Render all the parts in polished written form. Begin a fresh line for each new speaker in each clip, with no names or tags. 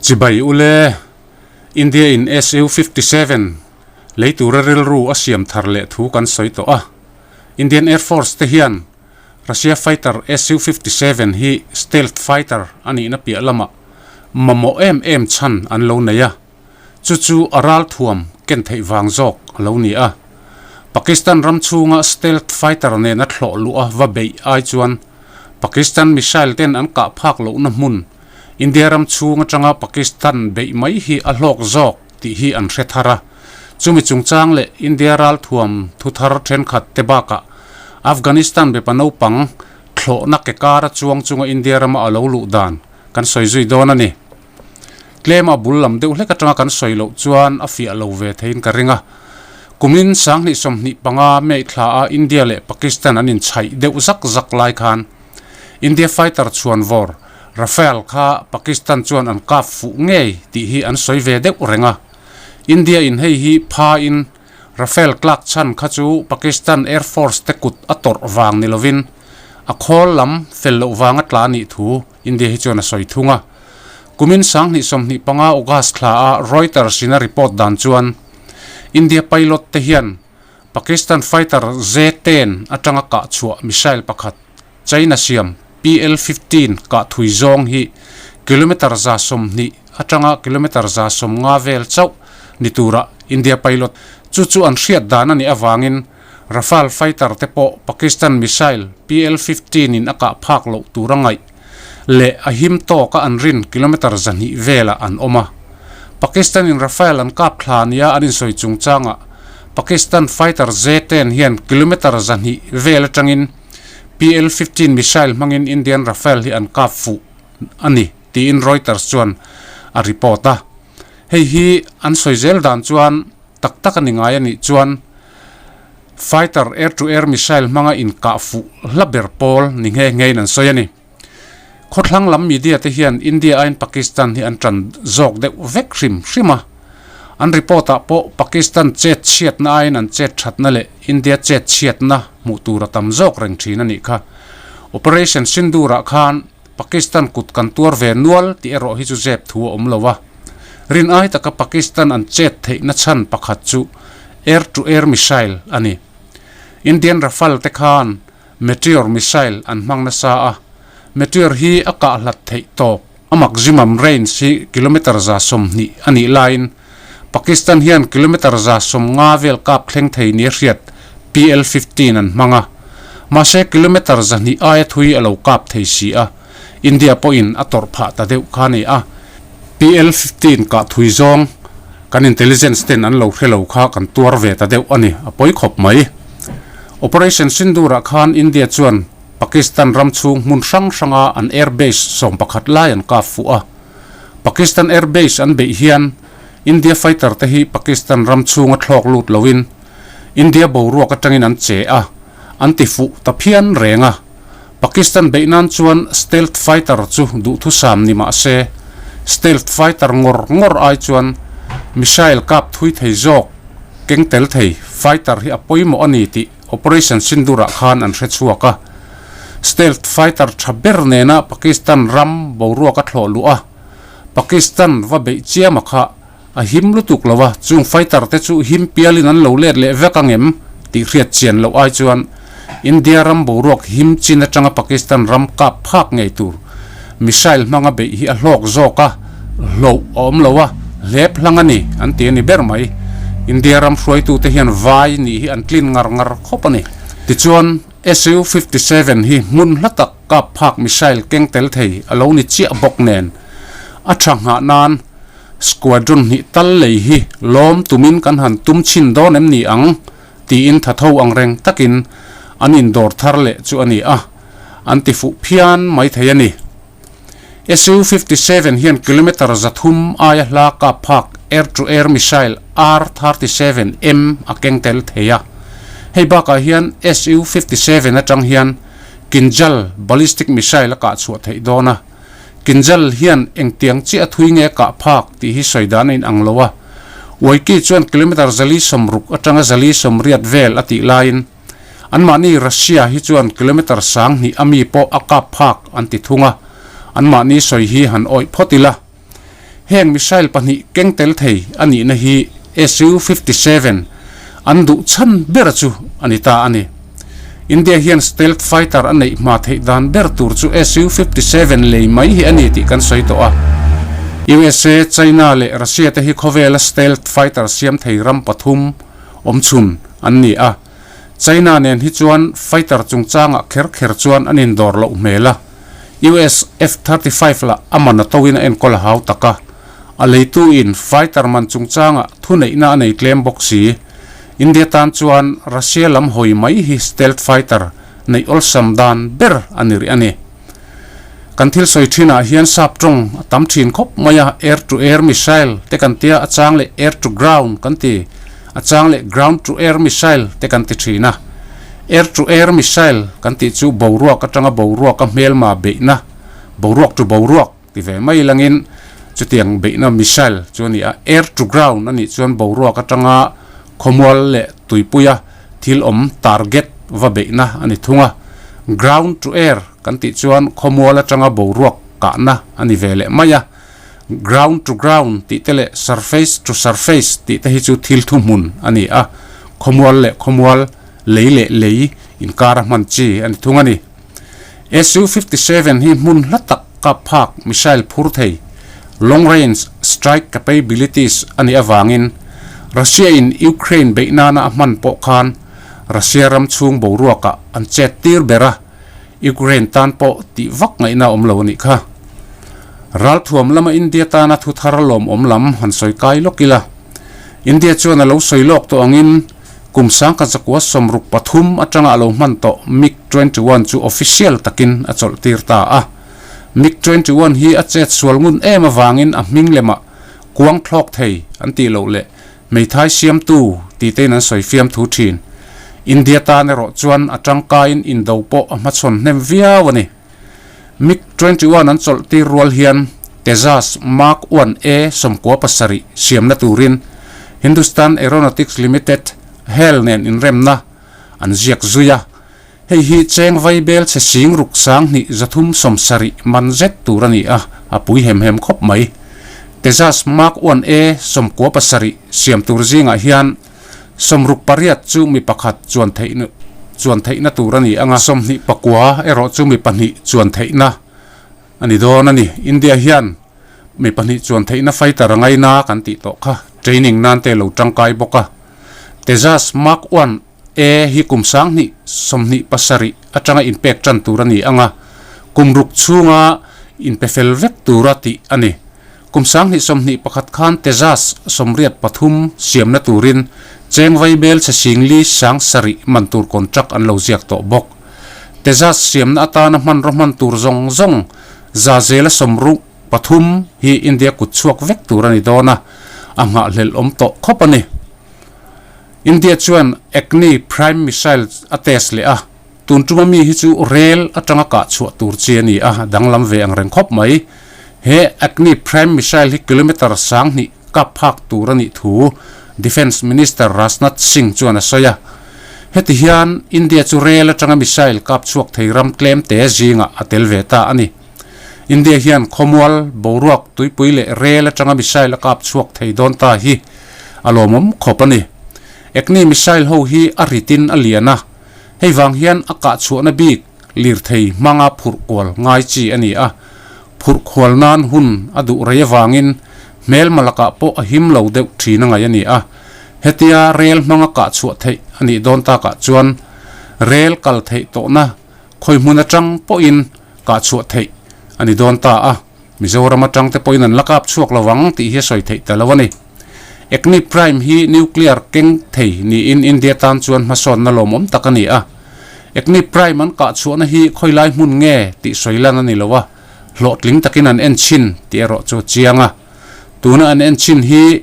Chibai ule, India in SU-57 lei tura rilru a siam thar leh thu kan sawi tawh a. Indian Air Force te hian Russia fighter SU-57 hi stealth fighter a nihna piah lamah mamawh em em chhan an lo nei a. Chu chu a ralthuam ken theih vang zawk a lo ni a. Pakistan ram chhunga stealth fighter nena thlawh luh a va beih ai chuan Pakistan missile ten an kah phak lohna hmun India ram chhung atanga Pakistan beih mai hi a hlawk zawk tih hi an hre thar a. Chumi chungchang leh India ralthuam thuthar thenkhat te bakah Afghanistan bepa naupang thlawhna ke kara chuang chunga India rama a lo luh dan kan sawi zui dawn a ni. Tlema bul lam deuh hlek atanga kan sawi loh chuan a fiah lo ve theiin ka ring a. Kumin 2025 May thla a India leh Pakistan an inchhaih deuh zak zak lai khan India fighter chhuanvawr Rafale kha Pakistan chuan an kap fuh ngei tih hi an sawi ve deuh reng a. India in hei hi pha in Rafale tlak chhan kha chu Pakistan Air Force te kut a tawrh vang ni lovin a khawl lam fel loh vanga tla a nih thu India hi chuan a sawi thung a. Kumin 2025 August thla a Reuters in a report dan chuan India pilot te hian Pakistan fighter Z-10 atanga kah chhuah missile pakhat China siam PL-15 kah thui zawng hi kilometre 120 atanga kilometre 150 vel chauh ni tura India pilot chu chu an hriat dan a nih avangin Rafale fighter te pawh Pakistan missile PL-15 in a kah phak loh tur a ngaih leh a him tawka an rin kilometre 200 velah an awm a. Pakistan in Rafale an kap thla nia an insawi chungchangah Pakistan fighter Z-10 hian kilometre 200 vel atangin PL-15 missile hmangin Indian Rafale hi an kap fuh a ni tiin Reuters chuan a report a. Hei hi an sawi zel dan chuan tak tak a ni ngai a nih chuan Fighter air-to-air missile hmanga inkah fuh hla ber pawl ni nghe nghein an sawi a ni. Khawthlang lam media te hian India aiin Pakistan hi an tan zawk deuh vek hrim hrim a. An report ah pawh Pakistan chet chhiatna aiin an chet thatna leh India chet chhiatna hmuh tur a tam zawk reng thin a nih kha. Operation Sindoor ah khan Pakistan kut kan tuar ve nual tih erawh hi chu zep thu a awm lo a. Rin ai taka Pakistan an chet theihna chhan pakhat chu air to air missile a ni. Indian Rafale te khan Meteor missile an hmang nasa a, Meteor hi a kah hlat theih tawp. A maximum range hi kilometre 120 a nih laiin Pakistan hian kilometre 150 vel kap thleng thei nia hriat PL-15 an hmang a. Mahse kilometre 200 aia thui a lo kap thei si a, India pawhin a tawrh phah ta deuh kha a ni a. PL-15 kah thui zawng kan intelligence ten an lo hre lo kha kan tuar ve ta deuh a ni, a pawi khawp mai. Operation Sindoor-ah khan India chuan Pakistan ram chhung hmun hrang hranga an air base 11 lai an kap fuh a. Pakistan air base an beih hian India fighter te hi Pakistan ram chhunga thlawk lut loin India boruak atangin an che a, an ti fuh ta phian reng a. Pakistan beih nan chuan stealth fighter chu duhthusam ni mah se, stealth fighter ngawr ngawr ai chuan missile kap thui thei zawk keng tel thei fighter hi a pawimawh a ni tih Operation Sindoor-ah khan an hre chhuak a. Stealth fighter tha ber nena Pakistan ram boruak a thlawh luh a, Pakistan va beih chiama kha a him lutuk lo a, chung fighter te chu him pialin an lo let leh vek ang em tih hriat chian loh ai chuan India ram boruak him chin atanga Pakistan ram kap phak ngei tur missile hmanga beih hi a hlawk zawk a, hloh a awm lo a, hlep hlang a ni an ti a ni ber mai. India ram hruaitute hian vai nih hi an tlin ngar ngar khawp a ni. Tichuan, Su-57 hi hmun hla tak kap phak missile keng tel thei a lo ni chiah bawk nen a tha nghah nan squadron hnih tal lei hi lawm tumin kan han tum chhin dawn em ni ang tiin thatho ang reng takin an indawr thar leh chu a ni a, an ti fuh phian mai thei a ni. Su-57 hian kilometre 300 aia hla kap phak air-to-air missile R-37M a keng tel thei a. Hei bakah hian Su-57 atang hian Kinzhal ballistic missile a kah chhuah theih dawn a. Kinzhal hian engtiang chiah a thui nge kah phak tih hi sawi dan a inang lo a. Uaiki chuan kilometre 460 atanga 480 vel a tih laiin, Anmahni Russia hi chuan kilometre 2000 a mi pawh a kap phak an ti thung a, anmahni sawi hi han awih phawt ila. Heng missile pahnih keng tel thei a nihna hi Su-57 an duh chhan ber chu a ni ta a ni. India hian stealth fighter a neih hma theih dan ber tur chu Su-57 lei mai hi a ni tih kan sawi tawh a. USA, China leh Russia te hi khawvela stealth fighter siam thei ram pathum awmchhun an ni a. China nen hi chuan fighter chungchangah kher kher chuan an indawr loh hmel a. US F-35 lah a man a toin a enkawl a hau tak a, a leituin fighter man chungchangah thuneihna a nei tlem bawk si. India tan chuan Russia lam hawi mai hi stealth fighter neih awlsam dan ber a ni rih a ni. Kan thil sawi thinah hian sap tawng a tam thin khawp mai a, air to air missile te kan tia, a chang leh air to ground kan ti, a chang leh ground to air missile te kan ti thin a. Air to air missile kan tih chu boruak atanga boruaka hmelma beihna, boruak to boruak ti ve mai langin chutiang beihna missile chu a ni a. Air to ground a nih chuan boruak atanga khawmual leh tuipuia thil awm target va beihna a ni thung a. Ground to air kan tih chuan khawmual atanga boruak kahna a ni ve leh mai a. Ground to ground tih te leh surface to surface tih te hi chu thil thuhmun a ni a, khawmual leh khawmual, lei leh lei inkara hman chi a ni thung a ni. Su-57 hi hmun hla tak kap phak missile phur thei, long range strike capabilities, a nih avangin Russia in Ukraine beih nana a hman pawh khan Russia ram chhung boruakah an chet tir ber a, Ukraine tan pawh tih vak ngaihna awm lo a nih kha. Ralthuam lama India tana thu thar lawmawm lam han sawi kai lawk ila. India chuan a lo sawi lawk tawh angin kum sangkhat zakua sawmruk pathum atanga a lo hman tawh MiG 21 chu official takin a chawlh tir ta a. MiG 21 hi a chet sual ngun em avangin a hming lemah kuang thlawk thei an tih loh leh Hmeithai siamtu tih tein an sawi fiam thu thin. India tan erawh chuan a tangkaiin indo pawh a hmachhawn hnem viau a ni. MiG 21 an chawlh tir rual hian Tejas Mark 1 A 97 siamna turin Hindustan Aeronautics Limited, hel, nen inremna an ziak zui a. Hei hi cheng vai bel chhe sing ruk sang hnih zathum 70 man zet tur a ni a, a pui hem hem khawp mai. Tejas Mark 1 A 97 siam tur zingah hian 68 chu mi pakhat chuan theih chuan theihna tur a ni ang a, 29 erawh chu mi pahnih chuan theihna a ni dawn a ni. India hian mi pahnih chuan theihna fighter a ngaina kan tih tawh kha training nan te lo tangkai bawk a. Tejas Mark 1 E hi kum 20 27 atanga inpek tan tur a ni ang a, kum ruk chhunga inpe fel vek tura tih a ni. Kum 2021 khan Tejas 83 siamna turin cheng vaibel chhe singli 7,000 man tur contract an lo ziak tawh bawk. Tejas siamna atana hmanraw hman tur zawng zawng za zela 63 hi India kut chhuak vek tur a ni dawn a, a nghahhlelh awm tawh khawp a ni. India chuan Agni Prime missile a test leh a, tun tuma mi hi chu rel atanga kah chhuah tur chi a ni a, danglam ve ang reng khawp mai. He Agni Prime missile hi kilometre 2000 kap phak tur a nih thu Defence Minister Rajnath Singh chuan a sawi a. Heti hian India chu rel atanga missile kap chhuak thei ram tlem te zingah a tel ve ta a ni. India hian khawmual, boruak, tuipui leh rel atanga missile a kap chhuak thei dawn ta hi a lawmawm khawp a ni. Agni missile ho hi a ritin a lian a, hei vang hian a kah chhuahna bik lirthei hmanga phurh kual ngai chi a ni a, phurh khual nan hun a duh rei avangin hmelma lakah pawh a him lo deuh thin a ngaih a ni a, hetia rel hmanga kah chhuah theih a nih dawn takah chuan rel kal theih tawhna khawi hmun atang pawhin kah chhuah theih a ni dawn ta a, Mizoram atang te pawhin an la kap chhuak lo ang tih hi a sawi theih ta lo a ni. Agni Prime hi nuclear keng thei niin India tan chuan hmasawnna lawmawm tak a ni a. Agni Prime an kah chhuahna hi khawilai hmun nge tih sawi lan a ni lo a, hlawhtling takin an en chhin tih erawh chu a chiang a. Tuna an en chhin hi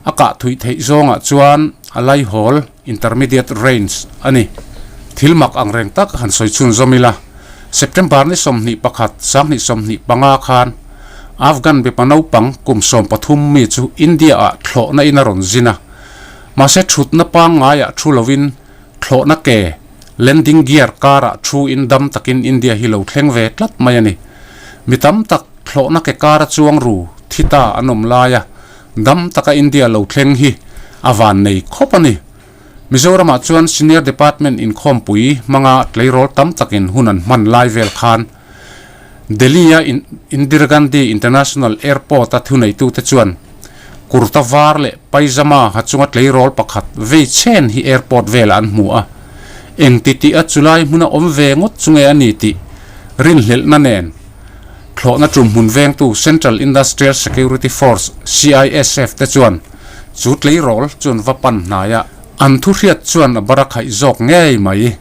a kah thuih theih zawngah chuan a laihawl, intermediate range, a ni. Thil mak ang reng tak han sawi chhun zawm ila, September ni 21, 2025 khan Afghan mipa naupang kum 13 mi chu India-ah thlawhna in a rawn zin a. Mahse thutna pangngaiah thu lovin thlawhna ke, landing gear, karah thu in dam takin India hi lo thleng ve tlat mai a ni. Mi tam tak thlawhna ke kara chuang ru. thi ta an awm laia dam taka India lo thleng hi a vannei khawp a ni. Mizoramah chuan Senior Department inkhawmpui hmanga tleirawl tam takin hun an hman lai vel khan Delhi-a Indira Gandhi International Airport-a thuneitute chuan kurta var leh paijama ha chunga tleirawl pakhat vei chen hi airport velah an hmu a, engti tih a chulai hmuna awm ve ngawt chu nge a ni tih rinhlelhna nen thlawhna tum hmun vengtu Central Industrial Security Force, CISF, te chuan chu tleirawl chu an va pan hnai a, an thuhriat chuan a bar a khaih zawk ngei mai.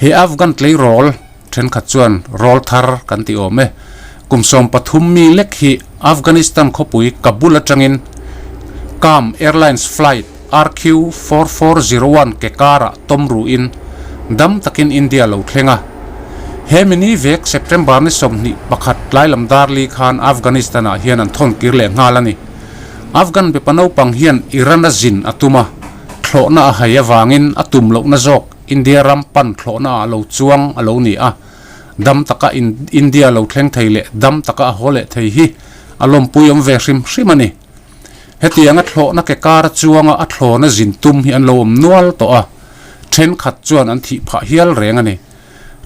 He Afghan tleirawl Thenkhat chuan rawl thar kan ti awm e. Kum 13 mi lek hi Afghanistan khawpui Kabul atangin Kam Airlines flight RQ 4401 ke karah tawm ruhin dam takin India lo thleng a. He mini vek September ni 21 tlai lam dar li khan Afghanistan-ah hian an thawn kir leh nghal a ni. Afghan mipa naupang hian Iran a zin a tum a, thlawhna a hai avangin a tum lohna zawk India ram pan thlawhna ah lo chuang a lo ni a, dam taka India lo thleng thei leh dam taka a haw leh thei hi a lawmpui awm ve hrim hrim a ni. Hetianga thlawhna ke kara chuanga a thlawna zin tum hi an lo awm nual tawh a, thenkhat chuan an thih phah hial reng a ni.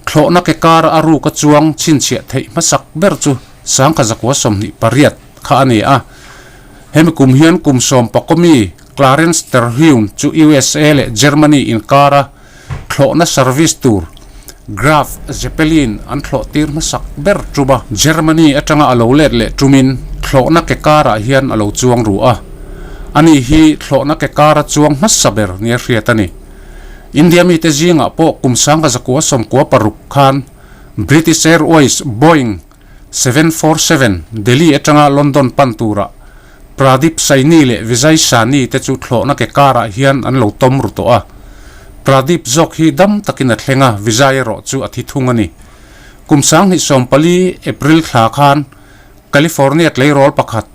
Thlawhna ke kara a ruka chuang chhinchhiah theih hmasak ber chu Sangkha zakua 28 kha a ni a, hemi kum hian kum sawmpakawmi Clarence Terhune chu USA leh Germany inkara thlawhna service tur Graf Zeppelin an thlawh tir hmasak ber tum a. Germany atanga a lo let leh tumin thlawhna ke karah hian a lo chuang ru a. Ani hi thlawhna ke kara chuang hmasa ber nia hriat a ni. India mite zingah pawh kum 1996 khan British Airways Boeing 747 Delhi atanga London pan tura Pradeep Saini leh Vijay Sani te chu thlawhna ke karah hian an lo tawm ru tawh a. Pradeep zawk hi dam takin a thleng a, Vijay erawh chu a thi thung a ni. Kum 2014 April thla khan California tleirawl pakhat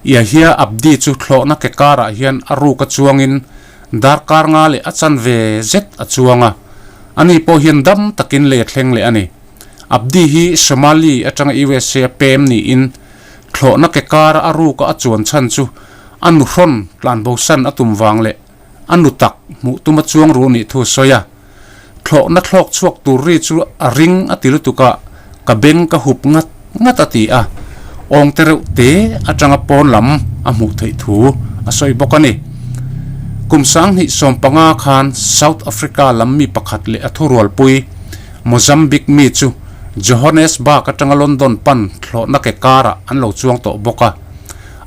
Yahya Abdi chu thlawhna ke karah hian a ruk a chuangin darkar nga leh a chanve zet a chuang a, ani pawh hian dam takin lei a thleng leh a ni. Abdi hi Somali atanga USA a pem niin thlawhna ke kara a ruka a chuan chhan chu a nu hrawn tlanbosan a tum vang leh a nu tak hmuh tuma chuang ru nih thu a sawi a. Thlawhna thlawk chhuak tur ri chu a ring a ti lutuk a, ka beng ka hup ngat ngat a ti a, awng te reuh te atanga pawn lam a hmuh theih thu a sawi bawk a ni. Kum 2015 khan South Africa lam mi pakhat leh a thurualpui Mozambique mi chu Johannesburg atanga London pan thlawhna ke karah an lo chuang tawh bawk a,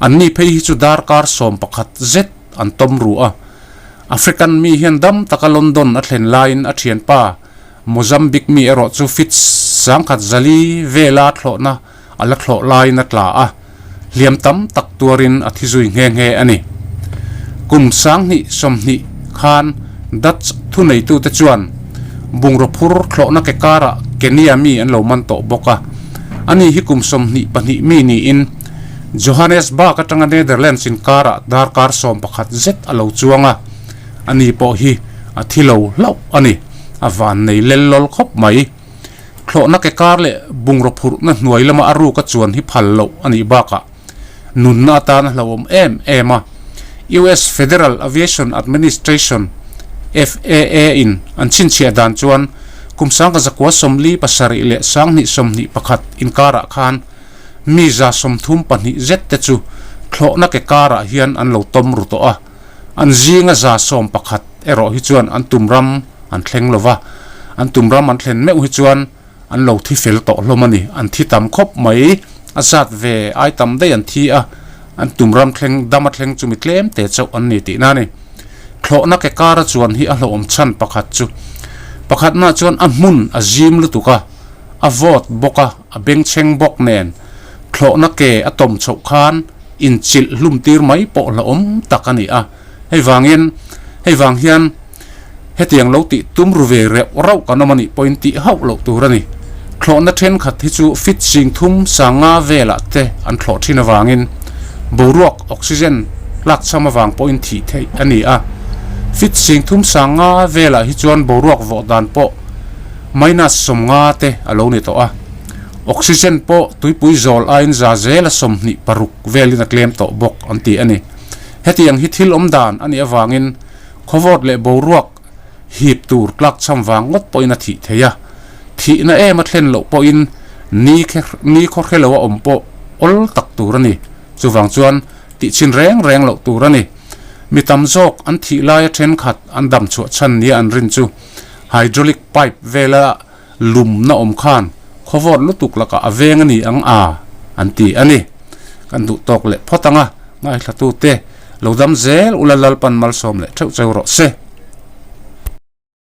anni phei hi chu darkar 11 zet an tawm ru a. African mi hian dam taka London a thlen laiin a thianpa Mozambique mi erawh chu feet 1040 vela thlawhna a la thlawh laiin a tla a, hliam tam tak tuarin a thi zui nghe nghe a ni. Kum 2020 khan Dutch thuneitute chuan bungraw phur thlawhna ke karah Kenya mi an lo man tawh bawk a, ani hi kum 22 mi niin Johannesburg atanga Netherlands inkarah darkar 11 zet a lo chuang a, ani pawh hi a thi lo hlauh a ni, a vannei lel lawl khawp mai. Thlawhna ke kar leh bungraw phurhna hnuai lama a ruka chuan hi phal loh a nih bakah nunna atan a hlauhawm em em a. US Federal Aviation Administration, FAA, in an chhinchhiah dan chuan kum 1947 leh 2021 inkarah khan mi 32 zet te chu thlawhna ke karah hian an lo tawm ru tawh a. An zinga 11 erawh hi chuan an tum ram an thleng lo va, an tum ram an thlen meuh hi chuan an lo thi fel tawh hlawm a ni. An thi tam khawp mai, a zat ve ai tam daih an thi a, an tum ram thleng dam a thleng chu mi tlem te chauh an ni tihna a ni. Thlawhna ke kara chuan hi a hlauhawm chhan pakhat chu pakhatna chuan a hmun a zim lutuk a, a vawt bawk a, a bengchheng bawk nen thlawhna ke a tawm chhoh khan inchilh hlum tir mai pawh hlauhawm tak a ni a. Hei vangin hei vang hian hetiang lo tih tum ru ve reuh rauh kan awm a nih pawhin tih hauh loh tur a ni. Thlawhna thenkhat hi chu fit sing thum sanga velah te an thlawh thin avangin boruak oxygen lak cham avang pawhin thih theih a ni a. Fit sing thum sanga velah hi chuan boruak vawh dan pawh minus 50 te a lo ni tawh a. Oxygen pawh tuipui zawl aiin za zela 26 velin a tlem tawh bawk an ti a ni. Hetiang hi thil awm dan a nih avangin khawvawt leh boruak hip tur tlakchham vang ngawt pawhin a thih thei a, thihna em a thlen loh pawhin ni ni khawhre lo a awm pawh awl tak tur a ni. Chuvang chuan tihchhin reng reng loh tur a ni. Mi tam zawk an thih laia thenkhat an dam chhuah chhan nia an rin chu hydraulic pipe vela lumna awm khan khawvawt lutuk lakah a veng a ni ang a an ti a ni. Kan duh tawk leh phawt ang a, ngaithlatute lo dam zel ula Lalpan malsawm leh theuh cheu rawh se.